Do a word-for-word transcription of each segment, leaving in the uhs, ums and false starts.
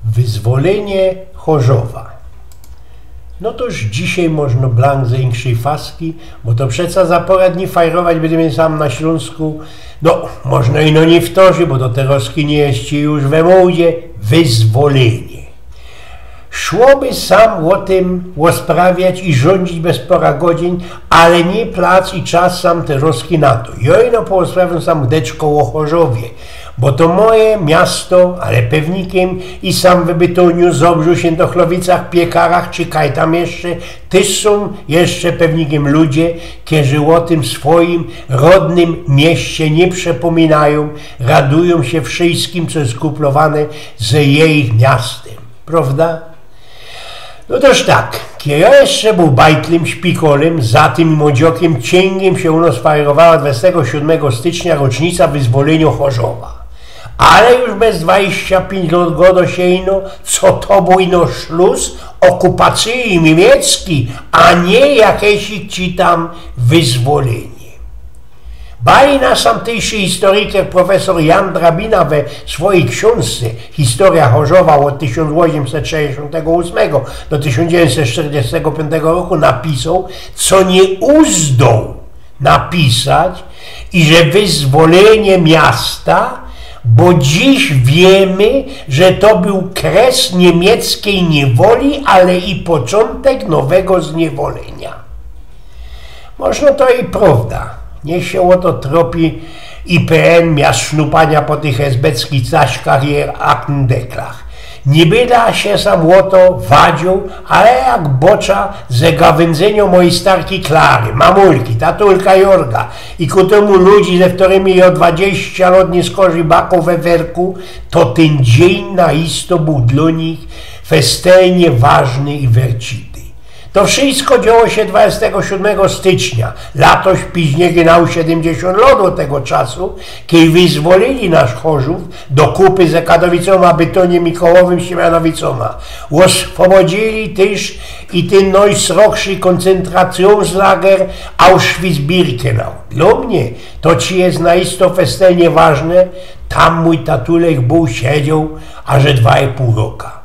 Wyzwolynie Chorzowa. No toż dzisiej możno blank ze inkszyj faski, bo to przeca za pora dni fajrować bydymy sam na Ślōnsku. No, możno ino niy wtorzi, bo to terŏzki niy je już we mōdzie. Wyzwolynie. Szłoby sam ô tym ôsprawiać i rzōndzić bez pora godzin, ale niy plac i czas sam terŏzki na to. Jŏ ino poostrŏwiōm sam deczko ô Chorzowie, bo to moje miasto, ale pewnikym i sam we Bytōniu, Zobrzu, Świyntochłowicach, Piekarach czy kaj tam jeszcze, tyż sōm jeszcze pewnikym ludzie, kerzy ô tym swojim rodnym mieście niy przepōminajōm, radujōm sie wszyjskim, co je skuplowane ze jejich miastym. Prŏwda? No toż tak, kej jŏ jeszcze bōł bajtlym, szpikolym, za tym i młodziokym, ciyngiym sie u nŏs fajrowała dwadzestego siódmego stycznia rocznica wyzwolyniŏ Chorzowa. Ale już bez dwadzieścia pięć lot godo sie ino, co to bōł ino szlus ôkupacyje miymieckiej, a niy jakeś ci tam wyzwolynie. Bali nas tamtyjszy historyker profesor Jan Drabina we swojij ksiōnżce Historia Chorzowa ôd tysiōnc ôziemset sześćdziesiōntego ôsmego do tysiōnc dziewiyńćset sztyrdziestego piōntego roku napisoł, co niy uzdoł napisać, i że wyzwolynie miasta, bo dziś wiymy, że to bōł kres niymieckiej niywoli, ale i poczōntek nowego zniewolynia. Możno to i prŏwda. Niych sie ô to tropi I P N miast sznupaniŏ po tych esbeckich taśkach i aktendeklach. Niy byda sie sam ô to wadziōł, ale jak bocza ze gawędzyniŏ mojij starki Klary, mamulki, tatulka Jorga i ku tymu ludzi, ze ftorymi jŏ dwadzieścia lot niy skorzij bakōł we werku, to tyn dziyń na isto bōł dlō nich festelnie ważny i wercity. To wszysko dzioło sie dwadzestego siódmego stycznia. Latoś piźnie gynał siedymdziesiōnt lot ôd tego czasu, kej wyzwolyli nasz Chorzōw do kupy ze Kadowicōma, Bytōniym, Mikołowym, Siemianowicōma. Ôswobodzili tyż i tyn nojsrogszy kōncentracyjny lager Auschwitz-Birkenau. Dlō mie to ci je na isto festelnie ważne, tam mōj tatulek bōł siedzioł, a że dwa i pōł roka.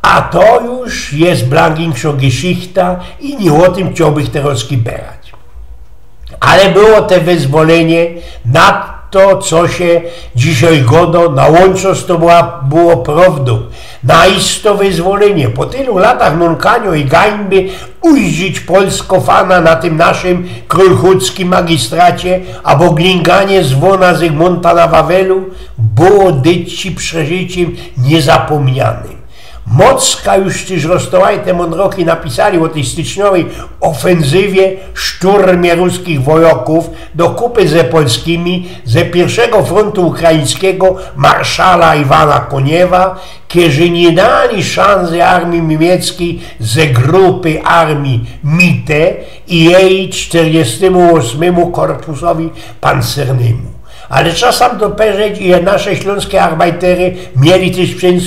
A to już je blank inkszŏ geszichta i niy ô tym chciołbych terŏzki berać. Ale było te wyzwolynie na to, co sie dzisiej godo, na łōnczŏ to była, było prŏwdōm. Na isto wyzwolynie. Po tylu latach nōnkaniŏ i gańby ujrzeć polskofana na tym naszym krōlchōdzkim magistracie, abo glinganie zwōna Zygmōnta na Wawelu, było dyć ci przeżyciym niyzapōmnianym. Mocka już tyż roztowajte mōndroki napisali ô tyj styczniowyj ôfenzywie, szturmie ruskich wojŏkōw do kupy ze polskimi ze piyrszego frōntu ukraińskigo marszala Iwana Koniewa, kerzy niy dali szanzy armije miymieckiej ze grupy armije Mitte i jeji sztyrdziestymō ôsmymu korpusowi pancernymu. Ale trzeba sam to perzeć, ile nasze ślōnske arbajtery mieli tyż przeńc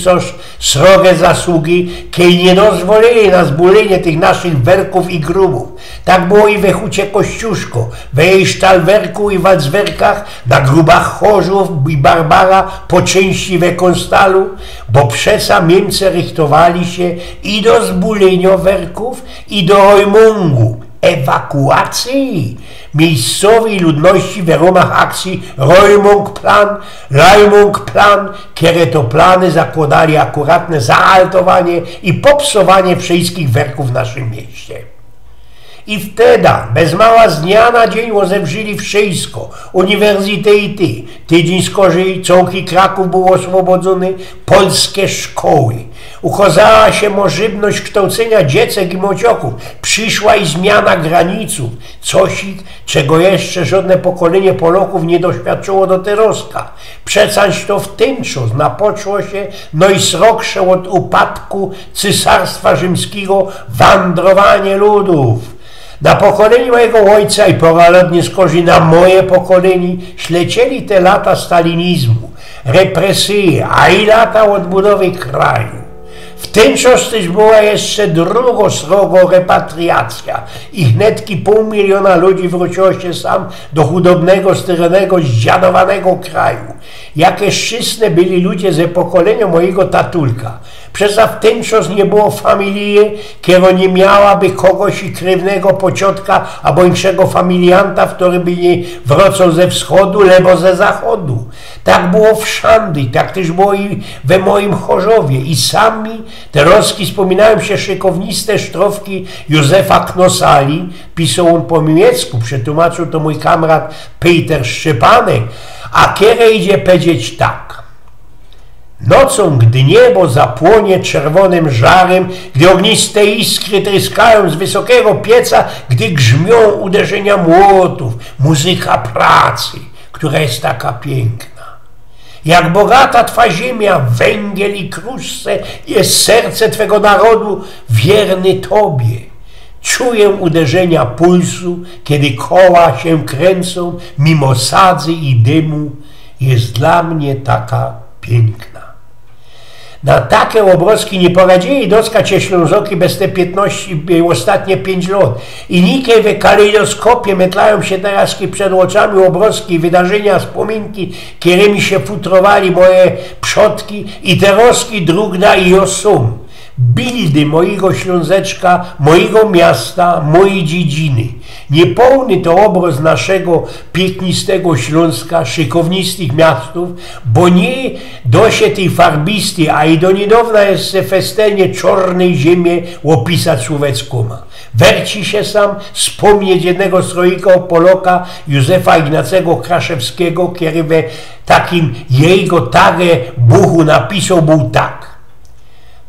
srogie zasługi, kej niy dozwolili na zbōlynie tych naszych werkōw i grubōw. Tak było i we hucie Kościuszko, we jeji sztalwerku i walcwerkach, na grubach Chorzōw i Barbara, po czynści we Kōnstalu, bo przeca Niymcy rychtowali sie i do zbōlyniŏ werkōw, i do rojmōngu, ewakuacyji miyjscowyj ludności we rōmach akcyji Rojmōng Plan, Rojmōng Plan, kere to plany zakłŏdali akuratne zahaltowanie i popsowanie wszyskich werkōw w naszym mieście. I wteda, bez mała, z dnia na dziyń ôzewrzili wszysko, uniwersytety, tydziyń skorzij, cołki Krakōw bōł ôswobodzōny, polske szkoły. Ukŏzała sie możebność sztołcyniŏ dziecek i młociokōw. Prziszła i zmiana granicōw. Cosik, czego jeszcze żŏdne pokolynie Polŏkōw niy doświadczyło do terŏzka. Przecaś to w tyn czas napoczło sie nojsrogsze ôd upadku Cesarstwa Rzymskigo wandrowanie ludōw. Na pokolynie mojigo ôjca i pora lot niy skorzij na moje pokolynie ślecieli te lata stalinizmu, represyje, a i lata ôdbudowy kraju. W tyn czas tyż była jeszcze drugo srogo repatriacyjo i hnetki pōł miliōna ludzi wrōciło sie sam do chudobnego, styrynego, zdziadowanego kraju. Jakeż szczyśne byli ludzie ze pokolyniŏ mojigo tatulka. Przeca w tyn czas niy było familije, kero niy miałaby kogoś i krywnego pociotka abo inkszego familianta, kery by niy wrōcoł ze wschodu, lebo ze zachodu. Tak było wszandy, tak tyż było i we mojim Chorzowie. I sami terozki spōminajōm sie szykowniste sztrofki Józefa Knossali, pisoł ôn po miymiecku, przetłumaczył to mōj kamrat Peter Szczepanek, a kere idzie powiedzieć tak. Nocōm, gdy niebo zapłonie czerwonym żarym, gdy ogniste iskry tryskajōm z wysokigo pieca, gdy grzmiōm uderzynia młotōw, muzyka pracy, ketra je taka piykna. Jak bogata twa ziymia, wyngiel i kruszce, je serce twego narodu wierny tobie. Czujã uderzynia pulsu, kedy koła sie kryncōm, mimo sadzy i dymu, je dlŏ mie taka piykna. Na take ôbrozki niy poradzili doczkać sie Ślōnzoki bez te piytnŏście, y, ôstatnie piyńć lŏt. I nikej we kalejdoskopie metlajōm sie terozki przed ôczami ôbrozki, wydarzynia, spōminki, kerymi sie futrowali moje przodki i terozki drugna i jŏ sōm. Bildy mojigo Ślōnzeczka, mojigo miasta, mojij dziedziny. Niypołny to ôbroz naszego piyknistego Ślōnska, szykownistych miastōw, bo niy do sie tyj farbisty, a i do niydŏwna jeszcze festelnie czŏrnyj ziymi ôpisać słōweczkōma. Werci sie sam spōmnieć jednego strojika, Poloka, Józefa Ignacego Kraszewskigo, kery we takim jego tagebuchu napisoł bōł tak.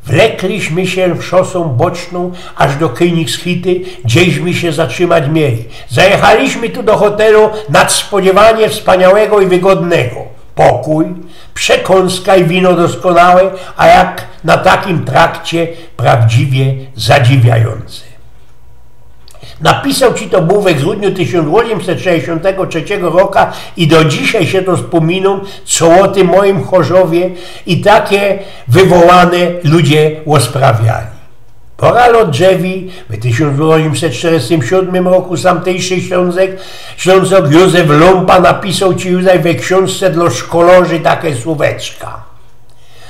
Wlekliśmy sie szosōm bocznōm aż do Königshütte, gdzieśmy sie zatrzymać mieli. Zajechaliśmy tu do hotelu nadspodziewanie wspaniałego i wygodnego. Pokōj, przekąska i wino doskonałe, a jak na takim trakcie prawdziwie zadziwiające. Napisoł ci to bōł we grudniu tysiōnc ôziymset sześćdziesiōntego trzeciego roka i do dzisiej sie to spōminōm, co ô tym mojim Chorzowie i take wywołane ludzie ôsprawiali. Pora lŏt drzewi, w tysiōnc ôziymset sztyrdziestym siōdmym roku sam tyjszy Ślōnzok, Ślōnzok Józef Lōmpa napisoł ci już we ksiōnżce dlŏ szkolarzy take słōweczka.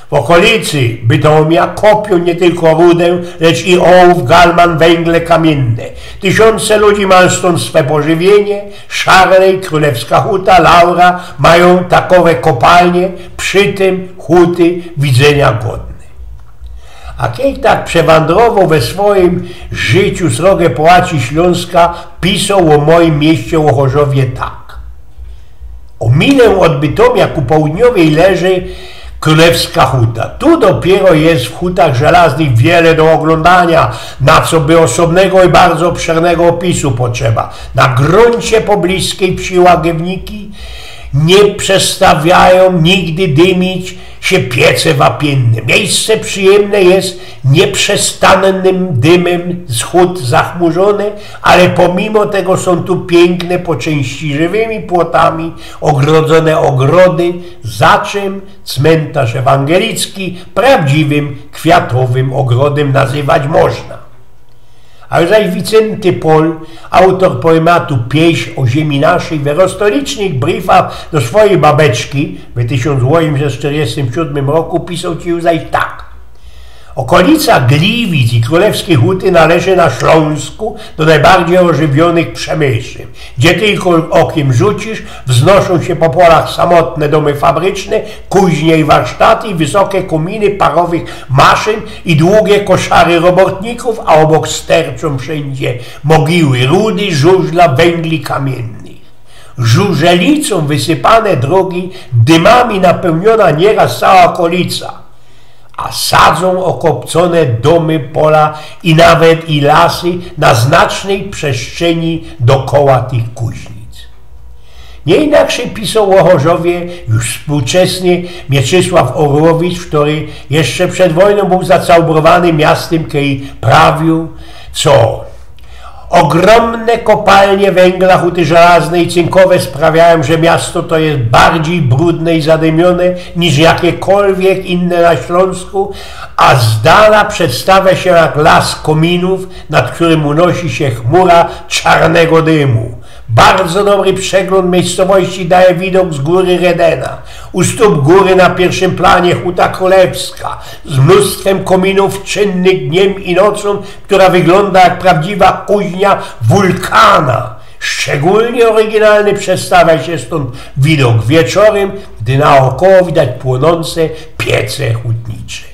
W ôkolicy Bytōmia kopiōm niy tylko ruda, lecz i ôłōw, galman, wyngle kamiynne. Tysiōnce ludzi majōm stōnd swe pożywiynie, Szarlej, Krōlewska Huta, Laura majōm takowe kopalnie, przi tym huty widzynio godne. A kej tak przewandrowoł we swojim życiu srogŏ połaci Ślōnska, pisoł ô mojim mieście, ô Chorzowie, tak. Ô milã ôd Bytōmia ku południowi leży Krōlewska Huta. Tu dopiyro je w hutach żelaznych wiele do ôglōndaniŏ, na co by ôsobnego i bardzo ôbszernego ôpisu potrzeba. Na grōncie pobliskij wsi Łagiewniki niy przestawiajōm nigdy dymić sie piece wapiynne. Miejsce przijymne je nieprzestōnnym dymym z hut zachmurzōne, ale pomimo tego sōm tu piykne, po czynści żywymi płotami ôgrodzōne ôgrody, za czym cmyntarz ewangelicki prawdziwym kwiatowym ôgrodym nazywać można. A już zaś Wicynty Pol, autor poematu Pieśń ô ziymi naszyj, we roztolicznych brifach do swojij babeczki w tysiōnc ôziymset sztyrdziestym siōdmym roku pisoł ci już zaś tak. Ôkolica Gliwic i Krōlewskij Huty należy na Ślōnsku do nojbardzij ôżywionych przemyślym. Gdzie tylko ôkiem rzucisz, wznoszōm sie po polach samotne dōmy fabryczne, kuźnie i warsztaty, i wysokie kōminy parowych maszyn, i długie koszary robotnikōw, a ôbok sterczōm wszyndzie mogiły rudy, żużla, węgli kamiynnych. Żużelicōm wysypane drogi, dymami napełniōna niyraz cołkōm ôkolica. A sadzōm ôkopcōne dōmy, pola i nawet i lasy na znacznyj przestrzeni dokoła tych kuźnic. Niy inakszyj pisoł ô Chorzowie już współczesny Mieczysław Orłowicz, kery jeszcze przed wojnōm bōł zacałobrowany miastym, kej prawiōł, co Ogrōmne kopalnie węgla, huty żelazne i cynkowe sprawiajōm, że miasto to je bardzij brudne i zadymiōne niż jakiekolwiek inne na Ślōnsku, a z dala przedstawia sie jak las kōminōw, nad którym unosi sie chmura czarnego dymu. Bardzo dobry przeglōnd miejscowości daje widok z gōry Redena. U stōp gōry na piyrszym planie huta krōlewska z mnōstwem kōminōw czynnych dniem i nocōm, która wyglōnda jak prawdziwa kuźnia wulkana. Szczególnie oryginalny przedstawia sie stōnd widok wieczorym, gdy naokoło widać płōnōnce piece hutnicze.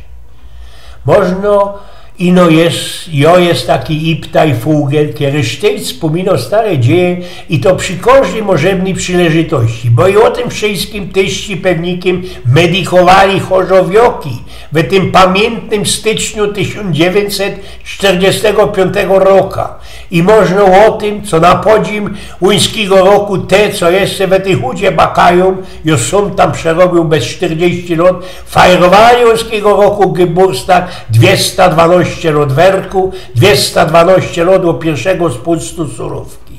Możno ino je, jo je taki Iptaj Fugel, kery sztyjt spōmino stare dzieje i to przi kożdyj możebnyj przileżytości, bo i ô tym wszyjskim tyż ci pewnikiym medikowali chorzowioki we tym pamiyntnym styczniu tysiōnc dziewiyńćset sztyrdziestego piōntego roka. I możno ô tym, co na podzim łuńskigo roku te, co jeszcze we tyj hucie bakajōm, jo sōm tam przerobiył bez sztyrdzieści lot, fajrowali łuńskigo roku Geburstag dwiesta dwanŏście lot werku, dwiesta dwanŏście lot ô piyrszego spustku surōwki.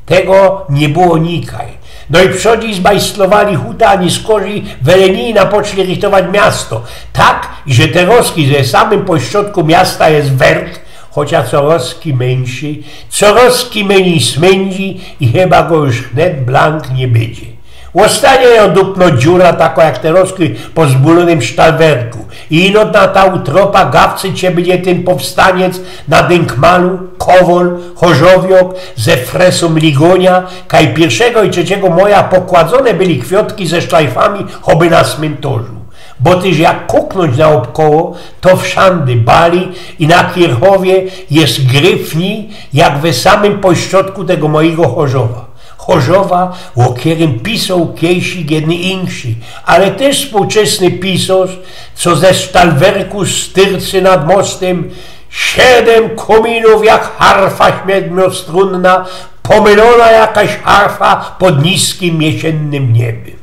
Tego niy było nikaj. No i przodzi zbajslowali huta, ani skorzij weleni napoczli rychtować miasto. Tak, że terŏzki ze samym pośrodku miasta je werk, chocia corŏz myńszy, corŏz myni smyndzi i chyba go już wnet blank niy bydzie. Ôstanie jo dupno dziura, tako jak terŏzki po zbulōnym sztalwerku. I ino na ta utropa gawcy cie bydzie tyn powstaniec na dynkmalu, kowol, chorzowiok, ze fresōm ligōnia, kaj piyrszego i trzeciego moja pokładzōne byli kwiŏtki ze szlajfami, choby na smyntorzu. Bo tyż jak kuknōńć naôbkoło, to wszandy bali i na Kierchowie je gryfni, jak we samym pośrodku tego mojigo chorzowa. Chorzowa, ô kerym pisoł kejsik jedyn inszy, ale tyż spōłczesny pisŏrz, co ze sztalwerku styrcy nad mostym: „Siedym kōminōw jak harfa siedmiostrōnna, pomylōna jakaś harfa pod niskim jesiynnym niebym”.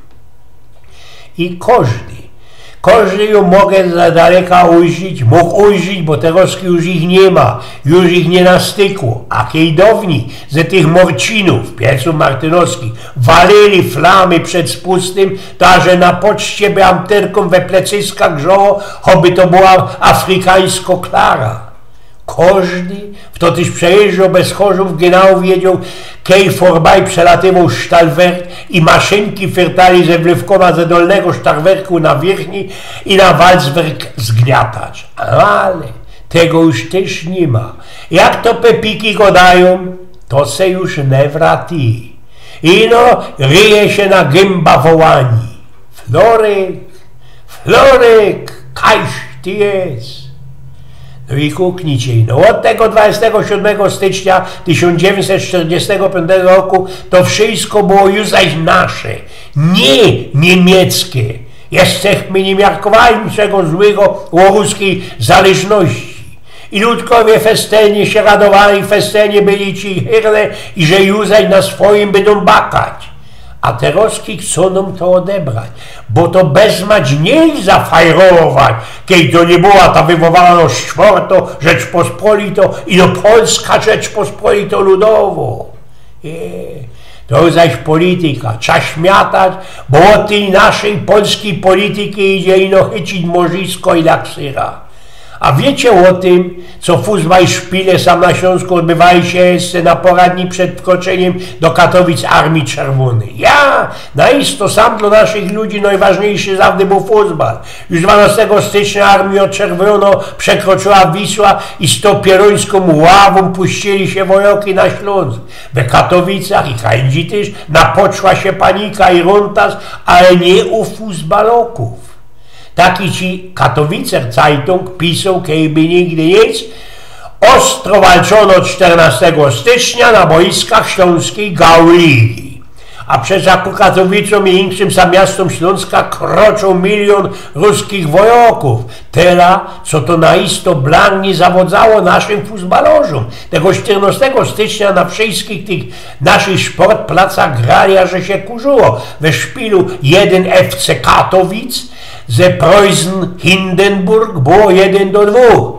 I kożdy, kożdy ju mogã z daleka ujrzeć, mōg ujrzeć, bo terŏzki już ich niy ma, już ich niy nastykło, a kej downij ze tych morcinōw, piecōw martynowskich, walili flamy przed spustym, to że na poczcie by amtyrkōm we plecyska grzoło, choby to była afrykańsko klara. Kożdy, fto tyż przejyżdżoł bez Chorzōw, genau wiedzioł, kej forbij przelatywoł sztalwerk i maszynki fyrtali ze wlywkōma ze dolnego sztalwerku na wiyrchni i na walcwerk zgniatać. Ale tego już tyż niy ma. Jak to pepiki godajōm, to se już niy wrati. Ino ryje sie na gymba wołanie: „Floryk, Floryk, kajś ty je?” No i kuknijcie, no, ôd tego dwudziestego siódmego stycznia tysiōnc dziewiyńćset sztyrdziestego piōntego roku to wszysko było już zaś nasze, niy niymieckie. Jeszcze my niy miarkowali niczego złego ô ruskij zależności. I ludkowie festelnie sie radowali, festelnie byli ci hyrne i że już zaś na swojim bydōm bakać. A terŏzki chcōm nōm to ôdebrać, bo to bezmać niy zafajrować, kej to niy była ta wywołana sztwŏrto Rzeczpospolito i no Polska Rzeczpospolito Ludowo. E, to już zaś polityka, trza śmiatać, bo ôd tyj naszyj polskij polityki idzie ino chycić morzisko i laksyra. A wiycie ô tym, co fuzbal szpile sam na Ślōnsku ôdbywali sie jeszcze na pora dni przed wkroczenim do Katowic Armii Czerwōnyj? Ja, na isto sam dlŏ naszych ludzi nojważniyjszy zawdy bōł fuzbal. Już dwanŏstego stycznia Armijo Czerwōno przekroczyła Wisła i z topieruńskōm ławōm puścili sie wojoki na Ślōnsk. We Katowicach i kaindzij tyż napoczła sie panika i runtas, ale niy u fuzbalokōw. Taki ci Katowicer Zeitung pisoł, kejby nigdy nic: „Ostro walczono czternŏstego stycznia na boiskach ślōnskij Gaulii”. A przecież ku Katowicōm i inkszym sam miastōm Ślōnska kroczōł miliōn ruskich wojokōw. Tela, co to na isto blank niy zawŏdzało naszym fuzbalorzōm. Tego czternŏstego stycznia na wszyskich tych naszych szportplacach grali, a że sie kurzyło. We szpilu jedyn F C Katowic ze Preußen Hindenburg było jedyn do dwōch.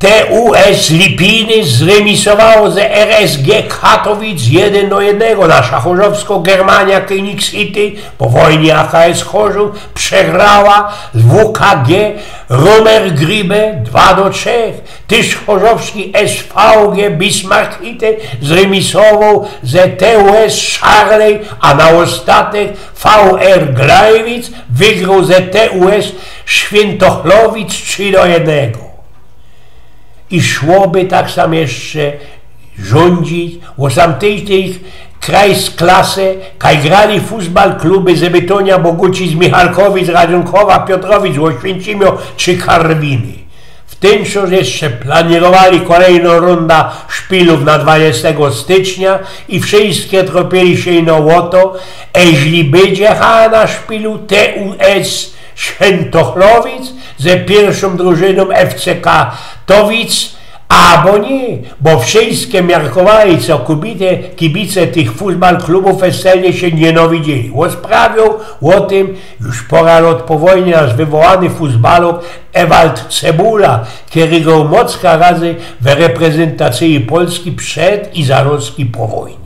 T U S Lipiny zremisowało ze R S G Katowic jedyn do jednego. Nasza chorzowsko-Germania Königshitte po wojnie A K S Chorzów przegrała z W K G Romergribe dwa do trzech. Tyż chorzowski S V G Bismarckhitte zremisowoł ze T U S Szarlej, a na ôstatek V R Gleiwitz wygroł ze T U S Świętochlowic trzy do jednego. I szłoby tak sam jeszcze rządzić, ôsmnŏstej Kreisklasse, kaj grali fusbalkluby ze Bytonia, Bogucic, Michalkowic, Radzionkowa, Piotrowic, Ôświęcimio czy Karwiny. W tyn czas jeszcze planirowali kolejnõ rundã szpilōw na dwudziestego stycznia i wszyjske tropiyli sie ino ô to, eźli bydzie ha na szpilu T U S Świętochlowic ze piyrszōm drużynōm F C Katowic, abo niy, bo wszyjske miarkowali, co kibice, kibice tych fusbalklubōw weselnie sie niynawidzili. Ôsprawiōł ô tym już pŏra lŏt po wojnie nasz wywołany fusbalok Ewald Cebula, kery grōł mocka razy we reprezyntacyji Polski przed i zarozki po wojnie.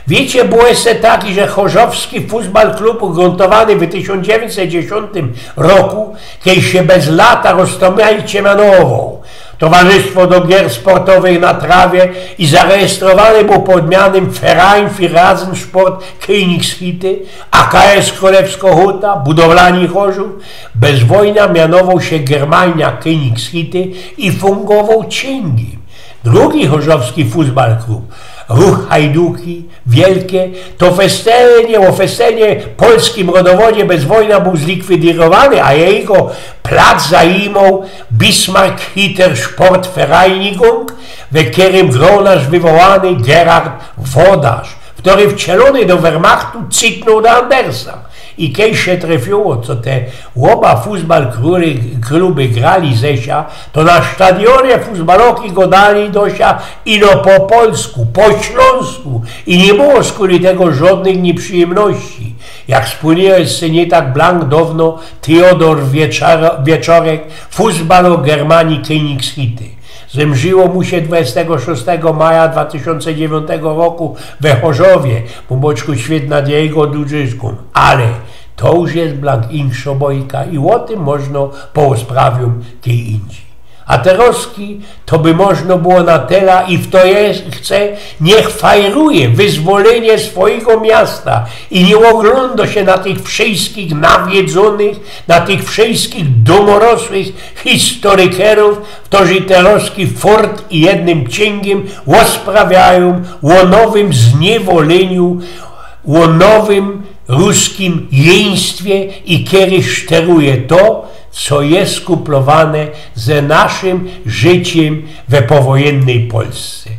Wiycie, było jeszcze taki, że chorzowski fusbalklub ugrōntowany w tysiōnc dziewiyńćset dziesiōntym roku, kej sie bez lata roztomajcie mianowoł. Towarzystwo do Gier Sportowych na Trawie i zarejestrowany bōł pod mianym Verein für Rasensport Königshitte, A K S Królewsko Huta, Budowlanie Chorzōw, bez wojna mianowoł sie Germania Königshitte i fungowoł ciyngi. Drugi chorzowski fusbalklub, Ruch Hajduki Wielkie, to festelnie, ô festelnie polskim rodowodzie bez wojna bōł zlikwidirowany, a jego plac zajmoł Bismarckhitter Sportvereinigung, we kerym groł nasz wywołany Gerard Wodarz, kery wcielōny do Wehrmachtu cyknōł do Andersa. I kej sie trefiło, co te ôba fusbalkluby grali ze sia, to na stadionie fusbaloki godali do sia ino po polsku, po ślōnsku i niy było skuli tego żodnych niyprzyjymności. Jak spōmniōł jeszcze niy tak blank downo Teodor Wieczora-, Wieczorek, fusbalok Germanii Königshitte. Zemrziło mu sie dwudziestego szōstego maja dwa tysiōnce dziewiyntego roku we Chorzowie, bo boczku świyt nad jego duszyczkōm. Ale to już je blank inkszo bojka i ô tym możno poosprawiōm kej indzij. A terozki to by możno było na tela i fto je chce, niych fajruje wyzwolynie swojigo miasta i niy ôglōndo sie na tych wszyjskich nawiedzōnych, na tych wszyjskich dōmorosłych historykerōw, ftorzy terozki fort i jednym ciyngiym ôsprawiajōm ô nowym zniewolyniu, ô nowym ruskim jeństwie i kery szteruje to, co je skuplowane ze naszym życiym we powojynnyj Polsce.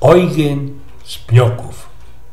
Ojgyn z Pniokōw.